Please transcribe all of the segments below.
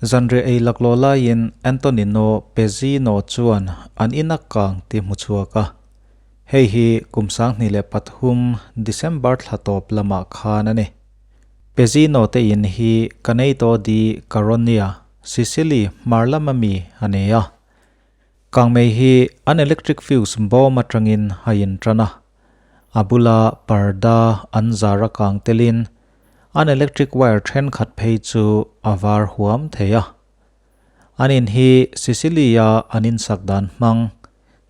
Zanriah ei laklawh laiin Antonino Pezzino chuan an in a kang tih hmu chhuak a. Hei hi kum 2003 December thla tawp lamah khan a ni. Pezzino te in hi Caneto di Caronia, Sicily hmar lama mi a ni a. Kangmei hi an electric fuse bawm atangin a intan a. A bula parda an zar a kang telin an electric wire thenkhat phei chu a var huam thei a. An in hi Sicily-a an insak dan hmang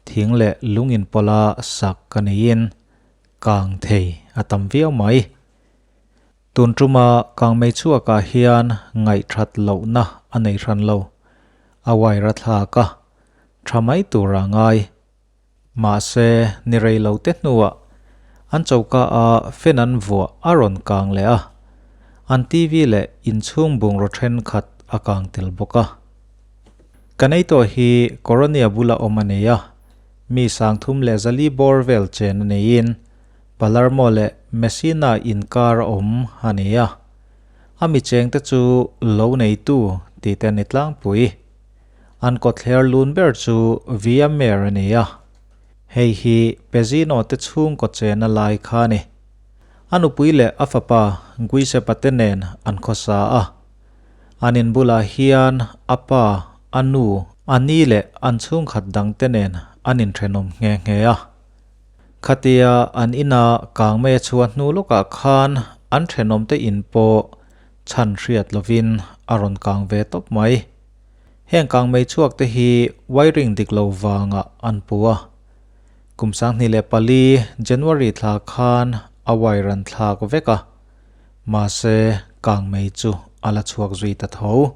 thing leh lung inpawla sak a niin kang thei a tam viau mai. Tun tuma kangmei chhuakah hian ngaihthat lohna a nei hran lo. A wire a thlak a, tha mai tur a ngai. Mahse, ni rei lo te hnuah an choka a fan an vuah a rawn kang leh a, an TV leh inchhung bungraw thenkhat a kang tel bawk a. Kan ei tawh hi Coronia bula awm a nei a, mi 34 bawr vel chen a neiin Palermo leh Messina inkar a awm a ni a. A mi chengte chu lo neitu tih te a ni tlangpui. An kawtthler lun ber chu Via Mer a ni a. Hei hi Pezzino te chhungkaw chena lai kha a ni. A nupui leh a fapa Guiseppe te nen an khawsa a. An in bulah hian a pa, a nu, a ni leh an chhungkhat dang te nen an inthenawm nghe nghe a. Khatia an ina kangmei a chhuah hnu lawkah khan an thenawmte in pawh chhan hriat lovin a rawn kang ve tawp mai. Heng kangmei chhuak te hi wiring dik lo vangah an pu a. Kum 2004 January thla khan a wire an thlak vek a, mahse kangmei chu a la chhuak zui ta tho.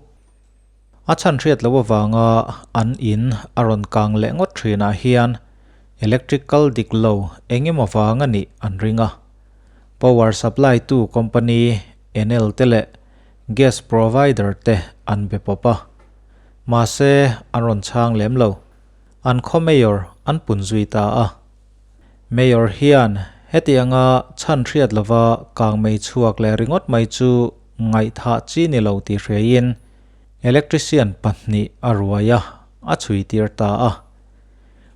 A chhan hriat loh avanga an in a rawn kang leh ngawt thinah hian electric kal dik lo eng emaw vang a nih an ring a. Power supply tu company Enel te leh gas provider te an be pawp a. Mahse an rawn chhang lem lo. An khaw mayor an pun zui ta a. Mayor hian hetianga chhan hriat lova kangmei chhuak leh ringawt mai chu ngaihthah chi ni lo tih hriaiin electrician pahnih a ruai a, a chhui tir ta a.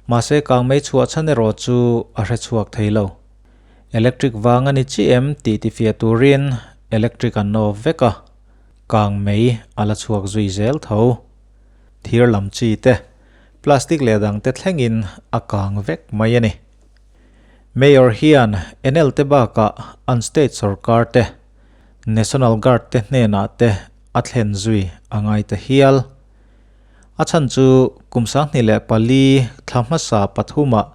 Mahse kangmei chhuah chhan erawh chu a hre chhuak thei lo. Electric vang a ni chi em tih tifiah turin electric an off vek a, kangmei a la chhuak zui zel tho. Thir lam chi te, plastic leh dang te thlengin a kang vek mai a ni. Mayor hian Enel te bakah an state sorkar te, National Guard te hnenah te a thlen zui a ngai ta hial. A chhan chu kum 2004 thla hmasa pathumah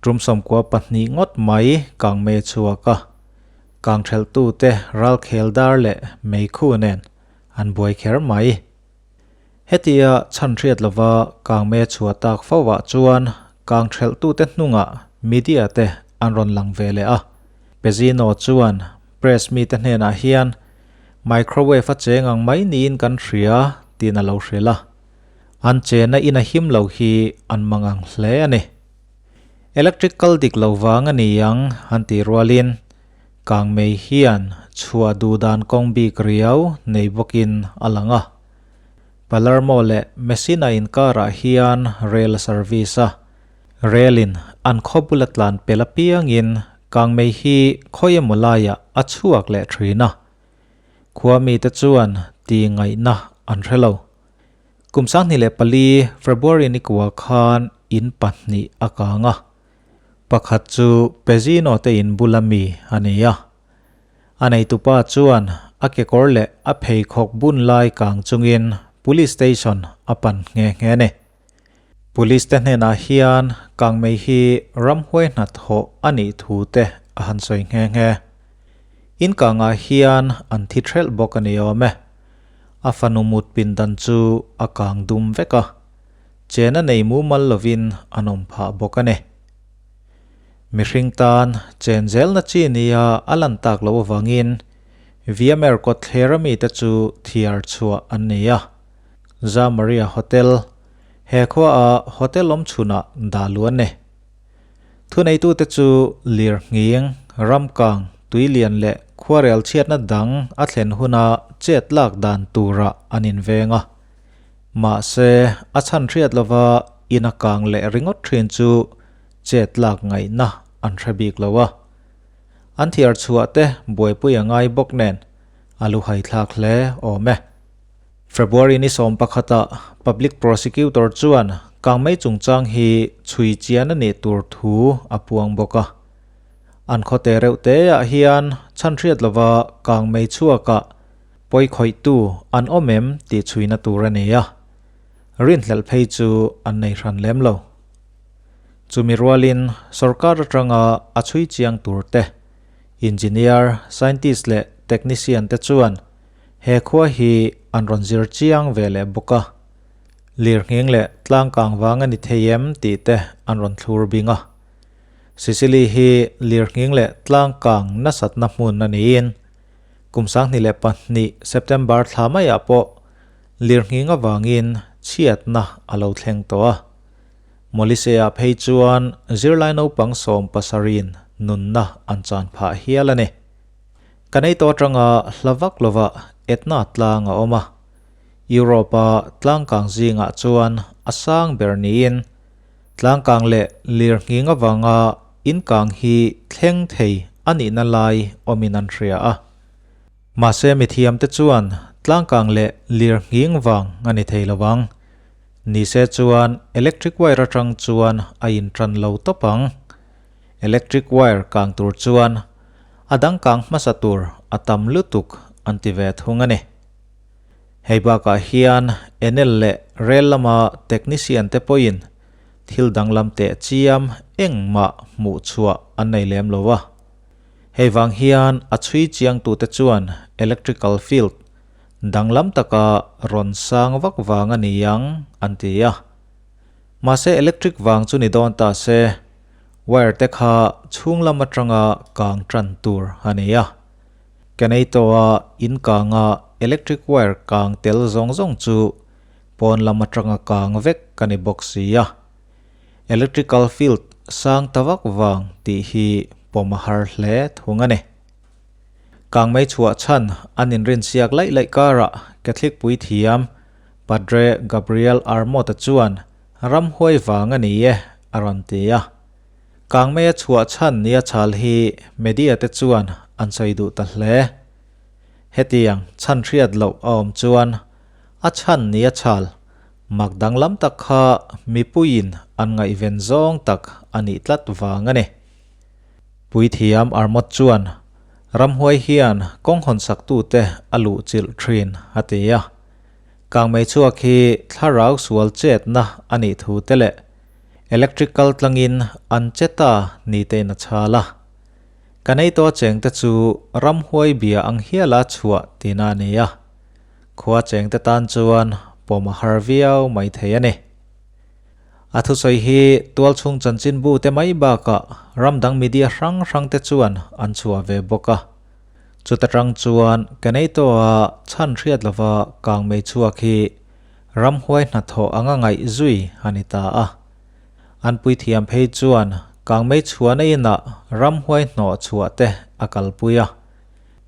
tum 12 ngawt mai kangmei a chhuak a, kangthelhtute ralkhel dar leh meikhu nen an buai kher mai. Hetia chhan hriat lova kangmei a chhuah tak fo ah chuan kangthelhtute hnungah media te an rawn lang ve leh a. Pezzino chuan press mite hnenah hian microwave a cheng ang mai niin kan hria tiin a lo hrilh a. An chena in a him lo hi an mang ang hle a ni. Electric kal dik lo vang a ni ang an tih rualin kangmei hian chhuah duh dan kawng bik riau nei bawkin a lang a. Palermo leh Messina inkarah hian rail a service a, rail-in an khaw bula tlan pel apiangin kangmei hi khawi emaw laiah a chhuak leh thin a. Khua mite chuan ti ngaihna an hre lo. Kum 2004 February ni kua khan in pahnih a kang a, pakhat chu Pezzino te in bula mi a ni a. A neitupa chuan a kekawr leh a pheikhawk bun lai kang chungin Police Station a pan nghe nghe a ni. Police te hnenah hian kangmei hi ramhuai hnathawh a nih thu te a han sawi nghe nghe. In kangah hian an thi thelh bawk a ni awm e. A fanu mut pindan chu a kang dum vek a, chen a nei mumal lovin an awm phah bawk a ni. Mihring tan chen zelna chi nia a lan tak loh avangin Viamer kawtthler a mite chu thiar chhuah an ni a. Za Maria Hotel, he khua a hotel awm chhunah dah luh an ni. Thuneitute chu lirnghing, ramkang, tuilian leh khuarel chhiatna dang a thlen huna chet lak dan turah an inveng a. Mahse, a chhan hriat lova in a kang leh ringawt thin chu chet lak ngaihna an hre bik lo a. An thiar chhuah te buaipui a ngai bawk nen a lu haithlak hle awm e. February ni 11 ah Public Prosecutor chuan kangmei chungchang hi chhui chian a nih tur thu a puang bawk a. An khawte reuh te ah hian chhan hriat lova kangmei chhuakah pawi khawihtu an awm em tih chhuina tur a nei a, rinhlelh phei chu an nei hran lem lo. Chumi rualin sorkar atanga a chhui chiang tur te, engineer, scientist leh technician te chuan he khua hi an rawn zir chiang ve leh bawk a, lirnghing leh tlangkang vang a ni thei em tih te an rawn thlur bing a. Sicily hi lirnghing leh tlangkang nasatna hmun a niin kum 2002 September thla maiah pawh lirnghing avangin chhiatna a lo thleng tawh a. Molise-ah phei chuan zirlai naupang 17in nunna an chan phah hial a ni. Kan ei tawh atanga hla vak lovah Etna tlang a awm a. Europe-a tlangkang zingah chuan a sang ber niin Tlangkang leh lirnghing avanga inkang hi thleng thei a nihna lai awmin an hria a. Mahse mithiamte chuan tlangkang leh lirnghing vang a ni thei lo ang. Nise chuan electric wire atang chuan a intan lo tawp ang. Electric wire kang tur chuan a dang kang hmasa tur a tam lutuk an ti ve thung a ni. Hei bakah hian Enel leh Rel lama technician te pawhin thil danglam teh chiam engmah hmuh chhuah an nei lem lo a. Hei vang hian a chhui chiangtute chuan electrical field danglam taka rawn sang vak vang a ni ang an ti a. Mahse electric vang chu ni dawn ta se, wire te kha chhung lam atanga kang tan tur a ni a. Keneito-a in kanga electric wire kang tel zawng zawng chu pawn lam atanga kang vek a ni bawk si a. Electrical field sang ta vak vang tih hi pawm a har hle thung a ni. Kang mei chhuah chhan an inrinsiak laih laih karah Catholic puithiam Padre Gabriel Armot-a chuan ramhuai vang a ni e a rawn ti a. Kangmeia chhuah chhan nia chhal hi media te chuan an sawi duh ta hle. Hetiang chhan hriat loh a awm chuan a chhan nia chhal mak danglam tak kha mipuiin an ngaihven zawng tak a nih tlat vang a ni. Puithiam Armot chuan ramhuai hian kawng hawnsaktute a luh chilh thin a ti a. Kangmei chhuak hi thlarau sual chetna a nih thu te leh Electric kal tlangin an che ta ni tein a chhal a. Kan ei tawh chengte chu ramhuai bia ang hiala chhuah tihna a ni a. Khua chengte tan chuan pawm a har viau mai thei a ni. A thusawi hi tualchhung chanchinbu te mai bakah ramdang media hrang hrang te chuan an chhuah ve bawk a. Chuta tang chuan kan ei tawha chhan hriat lova kangmei chhuak hi Ramhuai hnathawh anga ngaih zui a ni ta a. An puithiam phei chuan kangmei chhuahna inah ramhuai hnawh chhuah te a kalpui a.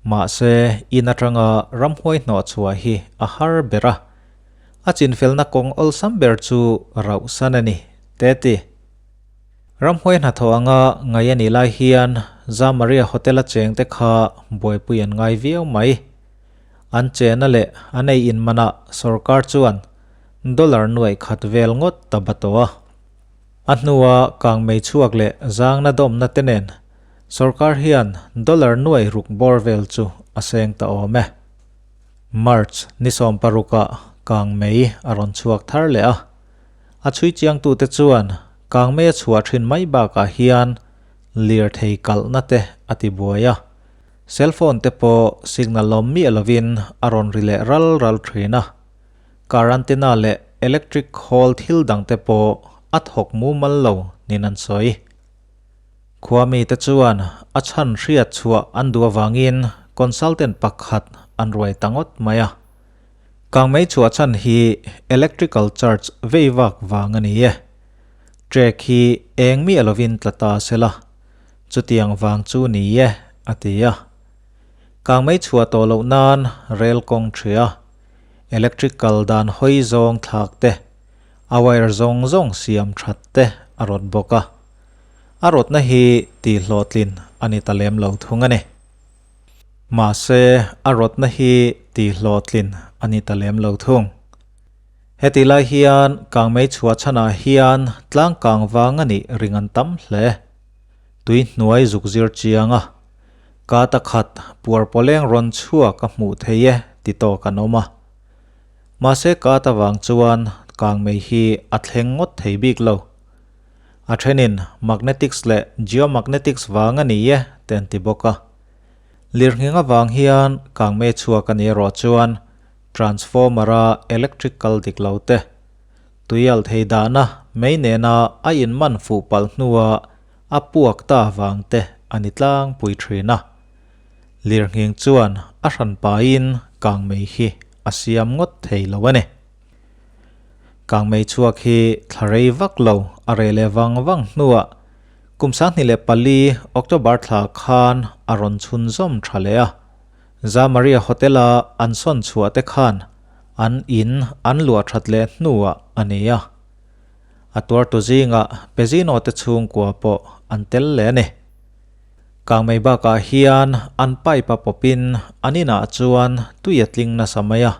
Mahse, in atanga ramhuai hnawh chhuah hi a har ber a. A chinfelna kawng awlsam ber chu rauhsan a ni, te ti. Ramhuai hnathawh anga ngaih a nih lai hian Zamaria Hotel-a chengte kha buaipui an ngai viau mai. An chena leh an ei in manah sorkar chuan dollar nuaih khat vel ngawt ta ba tawh a. A hnua kangmei chhuak leh zangna dawmna te nen sorkar hian dollar nuaih ruk bawr vel chu a seng ta awm e. March ni 16 ah kangmei a rawn chhuak thar leh a. A chhui chiangtute chuan kangmei a chhuah thin mai bakah hian lirthei kalhna te a ti buai a. Cell phone te pawh signal awm miah lovin a rawn ri leh ral ral thin a, car antenna leh electric khawl thil dang te pawh a thawk mumal lo niin an sawi. Khua mite chuan a chhan hriat chhuah an duh avangin consultant pakhat an ruai ta ngawt mai a. Kangmei chhuah chhan hi electrical charge vei vak vang a ni e. Track hi eng miah lovin tla ta sela. Chutiang vang chu ni e, a ti a. Kangmei chhuah tawh loh nan rel kawng ṭhia. Electric kal dan hawi zawng thlak te, a wire zawng zawng siam that te a rawt bawk a. A rawtna hi tihhlawhtlin a ni ta lem lo thung a ni. Mahse, a rawtna hi tihhlawhtlin a ni ta lem lo thung. Heti lai hian kangmei chhuah chhanah hian tlang kang vang a nih ring an tam hle. Tui hnuai zuk zir chiang a, ka ta khat puar pawleng rawn chhuak a hmuh thei e ti tawk an awm a. Mahse ka ta vang chuan kangmei hi a thleng ngawt thei bik lo. A thenin magnetics leh geomagnetics vang a ni e te an ti bawk a. Lirnghing avang hian kangmei chhuak a ni erawh chuan transformer-a electric kal dik lo te, tuial thei dahna mei nena a inman fuh palh hnua a puak ta vang te a ni tlangpui thin a. Lirnghing chuan a hran pahin kangmei hi a siam ngawt thei lo a ni. Kangmei chhuak hi thla rei vak lo a reh leh vang vang hnuah kum 2004 October thla khan a rawn chhunzawm tha leh a. Za Maria Hotel-a an sawn chhuah te khan an in an luah that leh hnuah a ni a. A tuartu zingah Pezzino te chhungkua pawh an tel leh a ni. Kangmei bakah hian an pipe a pawpin an inah chuan tui a tling nasa mai a.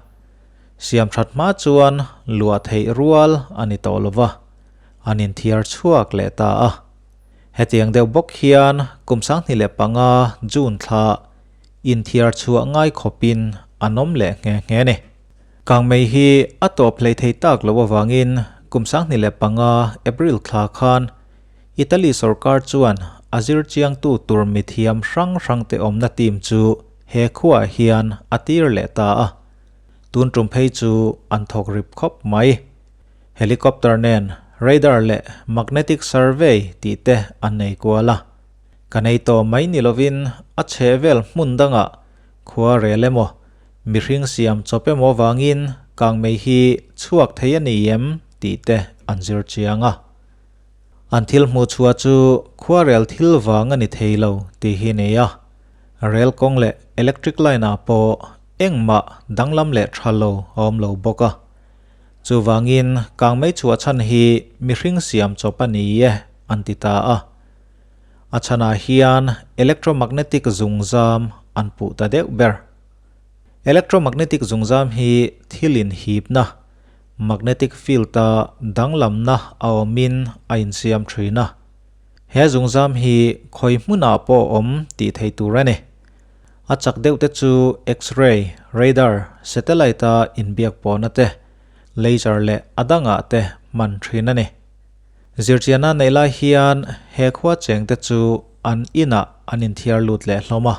Siam that hma chuan luah theih rual a ni tawh lo va, an inthiar chhuak leh ta a. Hetiang deuh bawk hian kum 2005 June thla inthiar chhuah ngai khawpin an awm leh nghe nghe a ni. Kangmei hi a tawp hlei thei tak loh avangin kum 2005 April thla khan Italy sorkar chuan a zirchiangtu tur mithiam hrang hrangte awmna team chu he khuaah hian a tir leh ta a. Tun tum phei chu an thawk rip khawp mai. Helicopter nen radar leh magnetic survey tih te an nei kual a. Ka nei tawh mai ni lovin a chheh vel hmun dangah khua rel emaw, mihring siam chawp emaw vangin kangmei hi chhuak thei a ni em tih te an zir chiang a. An thil hmuh chhuah chu khuarel thil vang a ni thei lo tih hi nei a. Rel kawng leh electric line ah pawh engmah danglam leh tha lo a awm lo bawk a. Chuvangin kangmei chhuah chhan hi mihring siam chawp a ni e an ti ta a. A chhanah hian electromagnetic zungzam an puh ta deuh ber. Electromagnetic zungzam hi thil inhipna, magnetic field-a danglamna a awmin a insiam thin a. He zungzam hi khawi hmunah pawh awm tih theih tur a ni. A chak deuh te chu X-ray, radar, satellite-a inbiak pawhna te, laser leh a dangah te hman thin a ni. Zirchianna neih lai hian he khua cheng te chu an inah an inthiar lut leh hlawm a,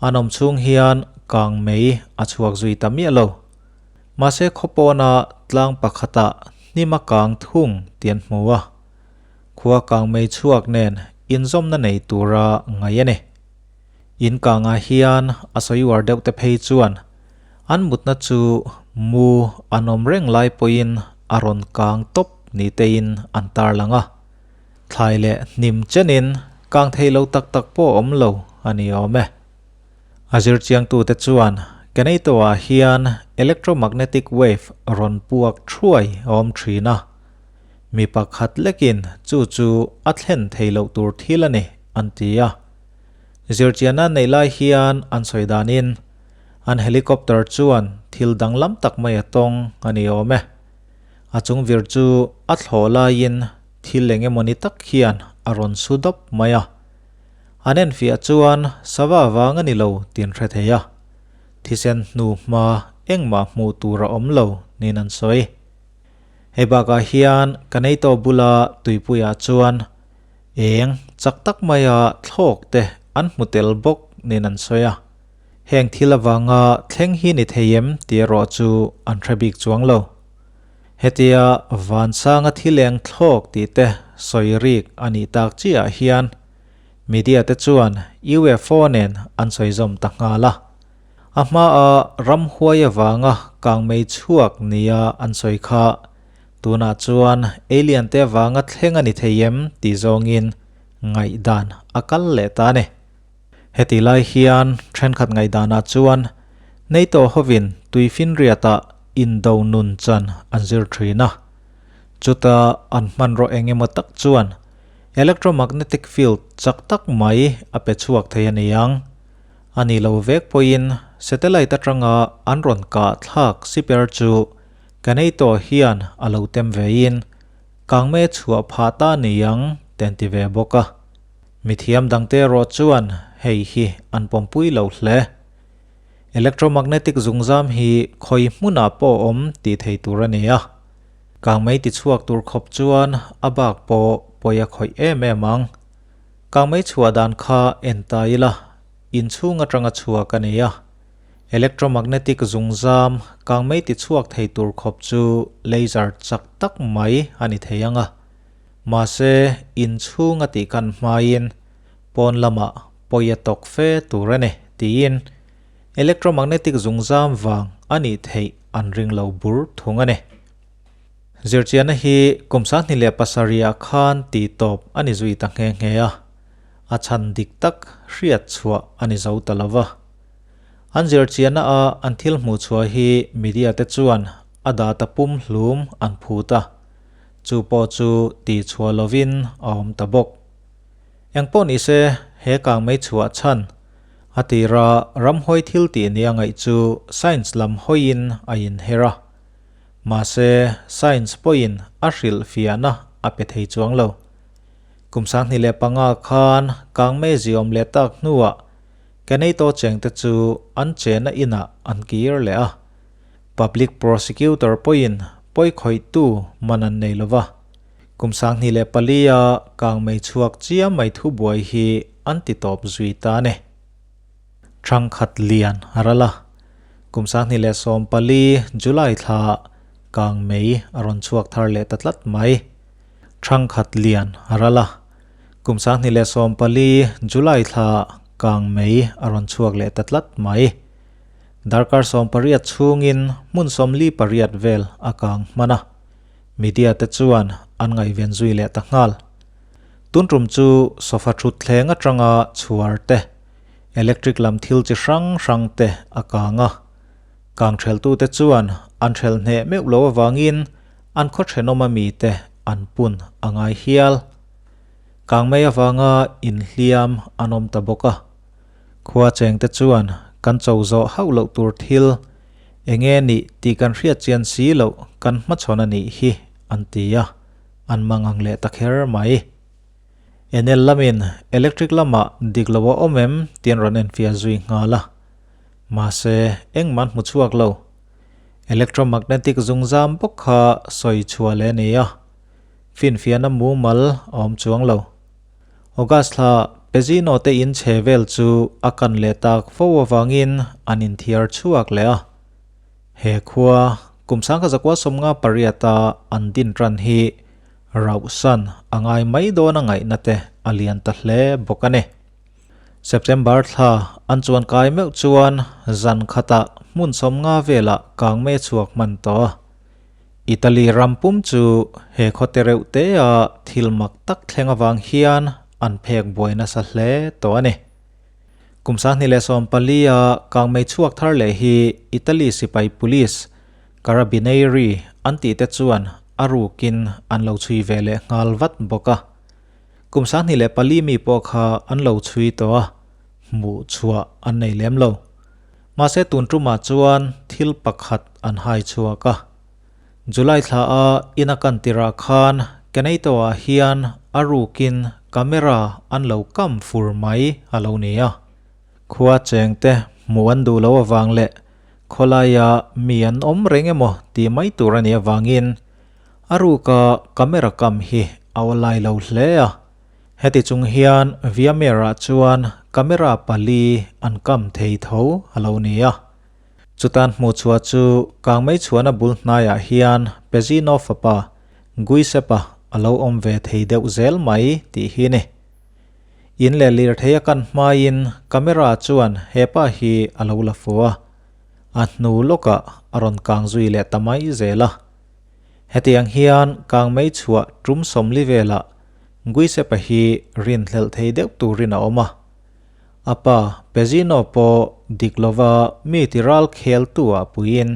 an awm chhung hian kang mei a chhuak zui ta miah lo. Mahse khawpawna tlang pakhatah hnim a kang thung tih an hmu a. Khua kang mei chhuak nen inzawmna nei tura ngaih a ni. In kangah hian a sawi uar deuh te phei chuan an mutna chu mu an awm reng lai pawhin a rawn kang tawp ni tein an tarlang a. Thlai leh hnim chenin kang thei lo tak tak pawh awm lo a ni awm e. A zirchiangtute chuan Keneito-ah hian electromagnetic wave rawn puak thuai a awm thin a. Mi pakhat lekin chu chu a thlen thei loh tur thil a ni, an ti a. Zirchianna neih lai hian an sawi danin an helicopter chuan thil danglam tak mai a tawng a ni awm e. A chung vir chu a thlawh laiin thil eng emawni tak hian a rawn su dawp mai a. An enfiah chuan sava vang a ni lo tin hre thei a. Thisen hnu hma engmah hmuh tur a awm lo niin an sawi. Hei bakah hian ka nei tawh bula tuipuiah chuan eng chak tak maia thlawk te an hmu tel bawk niin an sawi a. Heng thil avanga thleng hi ni thei em tih erawh chu an hre bik chuang lo. Hetia vansanga thil eng thlawk tih te sawi rik a nih tak chiah hian media te chuan UFO nen an sawi zawm ta nghal a. A hmaa ramhuai avanga kangmei chhuak nia an sawi kha tunah chuan alien te avanga thleng a ni thei em tih zawngin ngaihdan a kal leh ta a ni. Heti lai hian thenkhat ngaihdanah chuan NATO hovin tuifinriatah. indo nun chan an zir thin a. Chuta an hmanraw eng emaw tak chuan electromagnetic field chak tak mai a pe chhuak thei a ni ang. A ni lo vek pawhin satellite atanga an rawn kah thlak siper chu Kaneito hian a lo tem vein kangme chhuah phah ta ni ang te an ti ve bawk a. Mithiam dangte erawh chuan hei hi an pawmpui lo hle. Electromagnetic zungzam hi khawi hmunah pawh awm tih thei tur a ni a. Kangmei tichhuak tur khawp chuan a bak pawh pawi a khawih em em ang. Kangmei chhuah dan kha en ta ila, inchhung atanga chhuak a ni a. Electromagnetic zungzam kangmei tichhuak thei tur khawp chu laser chak tak mai a ni thei ang a. Mahse, inchhung a tih kan hmain pawn lamah pawi a tawk fe tur a ni, tiin electromagnetic zungzam vang a nih theih an ring lo bur thung a ni. Zirchianna hi kum 2007 ah khan tih tawp a ni zui ta nghe nghe a, a chhan dik tak hriat chhuah a ni zo ta lo va. An zirchianna a an thil hmuh chhuah hi media te chuan a data pum hlum an phut a, chu pawh chu tih chhuah lovin a awm ta bawk. Engpawh ni se, he kangmei chhuah chhan a tira ramhawi thil tih nia ngaih chu science lam hawiin a inher a. Mahse, science pawhin a hrilh fiahna a pe thei chuang lo. Kum 2005 khan kangmei ziawm leh tak hnuah Kaneito chengte chu an chena inah an kir leh a. Public Prosecutor pawhin pawi khawihtu man an nei lo va. Kum 2004 a kangmei chhuak chiam mai thubuai hi an ti tawp zui ta a ni. Thangkhat lian a ral a. Kum 2014 July thla kangmei a rawn chhuak thar leh ta tlat mai. Thangkhat lian a ral a. Kum 2014 July thla kangmei a rawn chhuak leh ta tlat mai. Darkar 18 chhungin hmun 48 vel a kang hman a, media te chuan an ngaihven zui leh ta nghal. Tun tum chu sofa thut thleng atanga chhuar te, electric lam thil chi hrang hrang te a kang a. Kang theltute chuan an thel hneh meuh lo avangin an khaw thenawm a mite an pun a ngai hial. Kang mai avanga inhliam an awm ta bawk a. Khua chengte chuan kan cho zawh hauh loh tur thil eng nge nih tih kan hriat chian si loh kan hmachhawn a nih hi an ti a, an mangang leh ta kher mai. Enel lamin electric lamah dik lo a awm em tih an rawn enfiah zui nghal a, mahse engmah an hmu chhuak lo. Electromagnetic zungzam bawk kha sawi chhuah leh a ni a, finfiahna mumal a awm chuang lo. August thla Pezino te in chhe vel chu a kan leh tak fo avangin an inthiar chhuak leh a. He khua kum 1958 a an din tan hi rauhsan a ngai mai dawn a ngaihna te a lian ta hle bawk a ni. September thla an chuan kai meuh chuan zan khatah hmun 50 velah kangme chhuak hman tawh a. Italy ram pum chu he khawte reuh te a thil mak tak thleng avang hian an phek buai nasa hle tawh a ni. Kum 2014 a kangmei chhuak thar leh hi Italy sipai police Carabinieri an tih te chuan a rukin an lo chhui ve leh nghal vat bawk a. Kum 2004 mi pawh kha an lo chhui tawh a, hmuh chhuah an nei lem lo. Mahse tun tumah chuan thil pakhat an hai chhuak a. July thla a in a kan tirah khan Keneito-ah hian a rukin camera an lo kam fur mai a lo ni a. Khua chengte hmuh an duh lo avang leh khawlaia mi an awm reng emaw tih mai tur a nih avangin a ruka camera kam hi a awlai lo hle a. Heti chung hian Viamer-ah chuan camera pali an kam thei tho a lo ni a. Chutan hmuhchhuah chu kangmei chhuahna bul hnaiah hian Pezino fapa Guisepa a lo awm ve thei deuh zel mai tih hi ni. In leh lirthei a kan hmaiin camera chuan hepa hi a lo la fu a, a hnu lawkah a rawn kang zui leh ta mai zel a. Hetiang hian kangmei chhuah tum 40 velah Guisepa hi rinhlelh thei deuh turin a awm a. A pa Pezzino pawh dik lova mi ti ral kheltu ah puiin.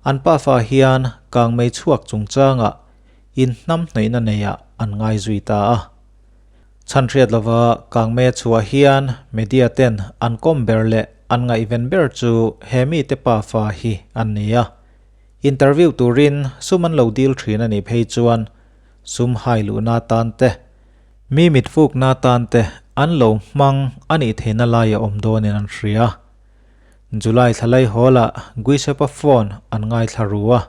An pafa hian kangmei chhuak chungchangah inhnamhnawihna neiah an ngai zui ta a. Chhan hriat lova kangmei a chhuah hian media ten an kawm ber leh an ngaihven ber chu he mite pafa hi an ni a. Interview turin sum an lo dil thin a nih phei chuan sum hai luhna tan te, mi mitfukna tan te an lo hmang a nih theihna lai a awm dawnin an hria. July thla laihawl-ah Guisepa phone an ngaithla ru a.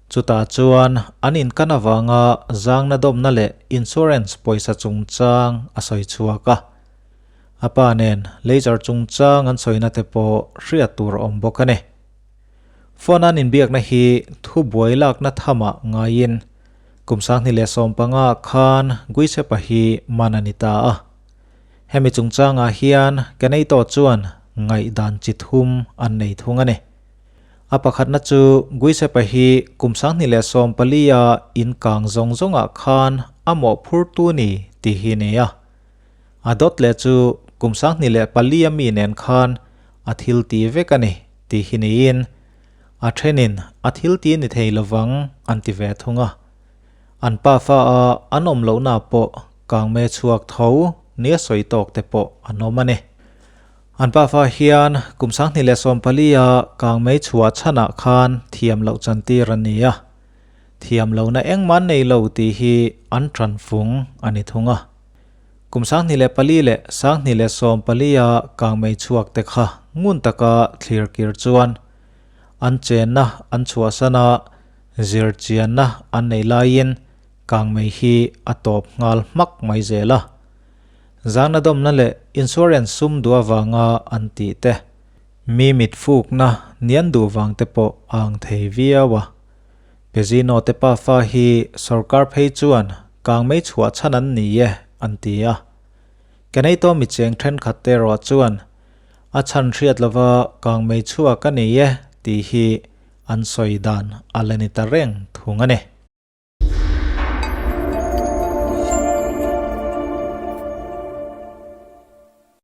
Chutah chuan an inkan avanga zangna dawmna leh insurance pawisa chungchang a sawi chhuak a. A pa nen laser chungchang an sawina te pawh hriat tur a awm bawk a ni. Phone an inbiakna hi thu buai lakna thamah ngaiin kum 2015 khan Guisepa hi man a ni ta a. Hemi chungchangah hian Keneito chuan ngaihdan chi thum an nei thung a ni. A pakhatna chu Guisepa hi kum 2014 a inkang zawng zawngah khan a mawhphurtu ni tih hi ni a. A dawt leh chu kum 2004 a mi nen khan a thil ti vek a ni tih hi niin a thenin a thil ti ni thei lovang an ti ve thung a. An pafa a an awm lohna pawh kangme chhuak tho nia sawi tawk te pawh an awm a ni. An pafa hian kum 2014 a kangmei chhuah chhanah khan thiam loh chantir an ni a, thiam lohna engmah an nei lo tih hi an tanfung a ni thung a. Kum 2004 leh 2014 a kangmei chhuak te kha ngun taka thlir kir chuan an chenna an chhuahsan a, Zirchianna an nei laiin kangmei hi a tawp nghal hmak mai zel a. Zangna dawmna leh insurance sum duh avanga an tih te, mi mit fukna nian duh vang te pawh a ang thei viau a. Pezino te pafa hi sorkar phei chuan kangmei chhuah chhan an ni e an ti a. Keneito micheng thenkhat te erawh chuan a chhan hriat lova kangmei chhuak a ni e tih hi an sawi dan a la ni ta reng thung a ni.